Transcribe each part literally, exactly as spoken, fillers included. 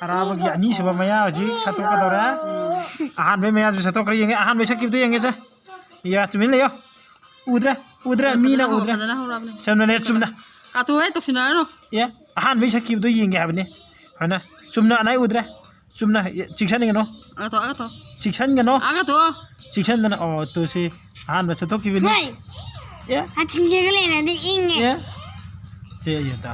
ꯑꯔꯥꯕꯒꯤ ꯑꯅꯤꯁꯨꯕ ꯃꯌꯥ ꯍꯧꯖꯤꯛ ꯁꯠꯇꯣꯛꯀꯗꯧꯔꯦ꯫ ꯑꯍꯥꯟꯕꯩ ꯃꯌꯥꯁꯨ ꯁꯠꯇꯣꯛꯈ꯭ꯔꯦ꯫ ꯌꯦꯡꯉꯦ, ꯑꯍꯥꯟꯕꯩ ꯁꯠꯈꯤꯕꯗꯣ ꯌꯦꯡꯉꯦ ꯁꯦ꯫ ꯌꯥ, ꯇꯨꯃꯤꯟ ꯂꯩꯌꯣ꯫ ꯎꯗ꯭ꯔꯦ, ꯎꯗ꯭ꯔꯦ, ꯃꯤꯅ ꯐꯖꯅ ꯍꯧꯔ-, ꯎꯗ꯭ꯔꯦ꯫ ꯐꯖꯅ ꯍꯧꯔꯕꯅꯦ꯫ ꯁꯦꯝꯅꯅꯦ, ꯆꯨꯝꯅ꯫ ꯀꯥꯊꯣꯛꯑꯦ, ꯇꯧꯁꯤꯟꯅꯔꯅꯨ꯫ ꯑꯦ, ꯑꯍꯥꯟꯕꯩ ꯁꯠꯈꯤꯕꯗꯣ ꯌꯦꯡꯒꯦ ꯍꯥꯏꯕꯅꯤ꯫ ꯍꯥꯏꯅ, ꯆꯨꯝꯅ ꯑꯅꯥꯏ ꯎꯗ꯭ꯔꯦ꯫ ꯆꯨꯝꯅ, ꯑꯦ, ꯆꯤꯛꯁꯟꯒꯅꯣ꯫ ꯑꯥ ꯊꯣꯛꯑꯣ, ꯑꯥ ꯊꯣꯛꯑꯣ꯫ ꯆꯤꯛꯁꯟꯒꯅꯣ꯫ ꯑꯥ ꯊꯣꯛꯑꯣ꯫ ꯆꯤꯛꯁꯟꯗꯅ, ꯑꯣ, ꯇꯨ ꯁꯤ ꯑꯍꯥꯟꯕ ꯁꯠꯇꯣꯛꯈꯤꯕꯅꯤ꯫ ꯍꯣꯏ꯫ ꯑꯦ꯫ ꯍꯥꯊꯤꯡꯖꯒ ꯂꯩꯔꯗꯤ ꯏꯪꯉꯦ꯫ ꯑꯦ꯫ ꯆꯦ, ꯑꯩ ꯑꯝꯇ꯫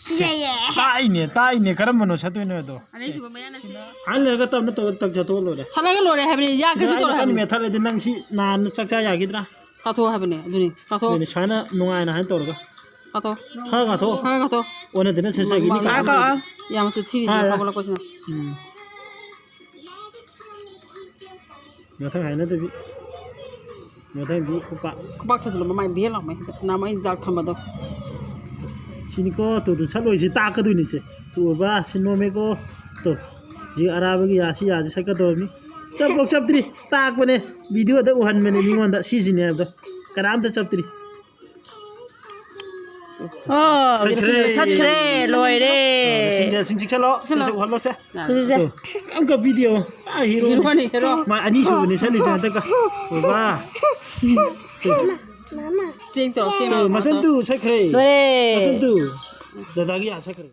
ꯀꯤꯖꯩꯌꯦ꯫ ꯇꯥꯛꯏꯅꯦ, ꯇꯥꯛꯏꯅꯦ꯫ ꯀꯔꯝꯕꯅꯣ ꯁꯠꯇꯣꯏꯅꯣ ꯑꯗꯣ? ꯑꯅꯤꯁꯨꯕ ꯃꯌꯥꯅ ꯁꯤ꯫ ꯑꯍꯟ ꯂꯩꯔꯒ ꯇꯞꯅ ꯇꯧꯔ ꯇꯛ ꯁꯠꯇꯣꯛꯑ ꯂꯣꯏꯔꯦ꯫ ꯁꯠꯂꯒ ꯂꯣꯏꯔꯦ ꯍꯥꯏꯕꯅꯤ, ꯌꯥ ꯁꯤꯗ ꯀꯩꯁꯨ ꯑꯩꯅ ꯇꯧꯔꯣꯏ ꯀꯟꯅ ꯍꯥꯏꯕꯅꯤ꯫ ꯃꯦꯠꯊꯠꯂꯗꯤ ꯅꯪ ꯁꯤ ꯅꯥꯟꯅ ꯆꯥꯛ ꯆꯥ ꯌꯥꯈꯤꯗ꯭ꯔꯥ? ꯀꯥꯊꯣꯛꯑꯣ ꯍꯥꯏꯕꯅꯦ, ꯑꯗꯨꯅꯤ, ꯀꯥꯊꯣꯛꯑꯣ꯫ ꯑꯗꯨꯅꯤ, ꯁꯨꯃꯥꯏꯅ ꯅꯨꯡꯉꯥꯏꯅ ꯍꯥꯏꯅ ꯇꯧꯔꯒ꯫ ꯀꯥꯊꯣꯛꯑꯣ꯫ ꯈꯔ ꯀꯥꯊꯣꯛꯑꯣ꯫ ꯈꯔ ꯀꯥꯊꯣꯛꯑꯣ꯫ ꯑꯣꯟꯅꯗꯅ ꯁꯦꯠꯆꯒꯤꯅꯤ꯫ ꯃꯥ-, ꯃꯥ-, ꯀꯥꯊꯣꯛꯑꯣ꯫ ꯌꯥꯝꯅꯁꯨ ꯊꯤꯔꯤꯁꯦ ꯍꯥꯏꯔꯦ꯫ ꯐꯥꯎꯒꯠꯂꯛꯄꯁꯤꯅ꯫ ꯎꯝ꯫ ꯃꯊꯪ ꯍꯥꯏꯅꯗꯕꯤ꯫ ꯃꯊꯪꯗꯤ ꯈꯨꯄꯥꯛ꯫ ꯈꯨꯄꯥꯛ ꯊꯥꯖꯤꯜꯂꯣ, ꯃꯃꯥꯏ ꯕꯦ ꯂꯥꯎꯃꯩ꯫ ꯅꯍꯥꯟꯃꯨꯛ ꯑꯩꯅ ꯆꯥꯛ ꯊꯝꯕꯗꯣ꯫ ꯁꯤꯅꯤꯀꯣ, ꯇꯨ, ꯇꯨ, ꯁꯠꯂꯣꯏꯁꯦ ꯇꯥꯛꯀꯗꯣꯏꯅꯤꯁꯦ꯫ ꯇꯨ ꯑꯣꯏꯕ, ꯁꯤ ꯅꯣꯝꯃꯦꯀꯣ꯫ ꯇꯨ, ꯁꯤ ꯑꯔꯥꯕꯒꯤ ꯌꯥ, ꯁꯤ ꯌꯥꯁꯤ ꯁꯠꯀꯗꯧꯔꯕꯅꯤ꯫ ꯆꯞꯄꯣꯛ ꯆꯞꯇ꯭ꯔꯤ, ꯇꯥꯛꯄꯅꯦ꯫ ꯚꯤꯗꯤꯑꯣꯗ ꯎꯍꯟꯕꯅꯦ ꯃꯤꯉꯣꯟꯗ, ꯁꯤꯁꯤꯅꯦ ꯍꯥꯏꯕꯗꯣ꯫ ꯀꯅꯥꯝꯇ ꯆꯞꯇ꯭ꯔꯤ꯫ ꯑꯣ, ꯁꯠꯈ꯭ꯔꯦ꯫ ꯁꯠꯈ꯭ꯔꯦ, ꯂꯣꯏꯔꯦ꯫ ꯁꯤꯡꯗ ꯁꯤꯡ ꯆꯤꯛꯁꯜꯂꯣ꯫ ꯆꯤꯛꯁꯜꯂꯣ꯫ ꯁꯤꯡ ꯎꯍꯜꯂꯣ, ꯁꯦ꯫ ꯁꯦ, ꯁꯦ꯫ ꯇꯨ꯫ ꯑꯃꯨꯛꯀ ꯚꯤꯗꯤꯑꯣ꯫ ꯑꯥ, ꯍꯤꯔꯣꯅꯤ꯫ ꯍꯤꯔꯣꯅꯤ, ꯍꯤꯔꯣ꯫ ꯃꯥ ꯑꯅꯤꯁꯨꯕꯅꯤ ꯁꯠꯂꯤꯁꯦ ꯍꯟꯗꯛꯀ꯫ ꯕꯕꯥ꯫ ꯇꯨ꯫ ꯆꯦꯡ ꯇꯧ, ꯆꯦꯡ ꯇꯨ, ꯇꯧ꯫ ꯃꯆꯟ ꯇꯨ ꯁꯠꯈ꯭ꯔꯦ꯫ ꯂꯣꯏꯔꯦ꯫ ꯃꯆꯟ ꯇꯨ꯫ ꯗꯗꯥꯒꯤ ꯌꯥ ꯁꯠꯈ꯭ꯔꯦ꯫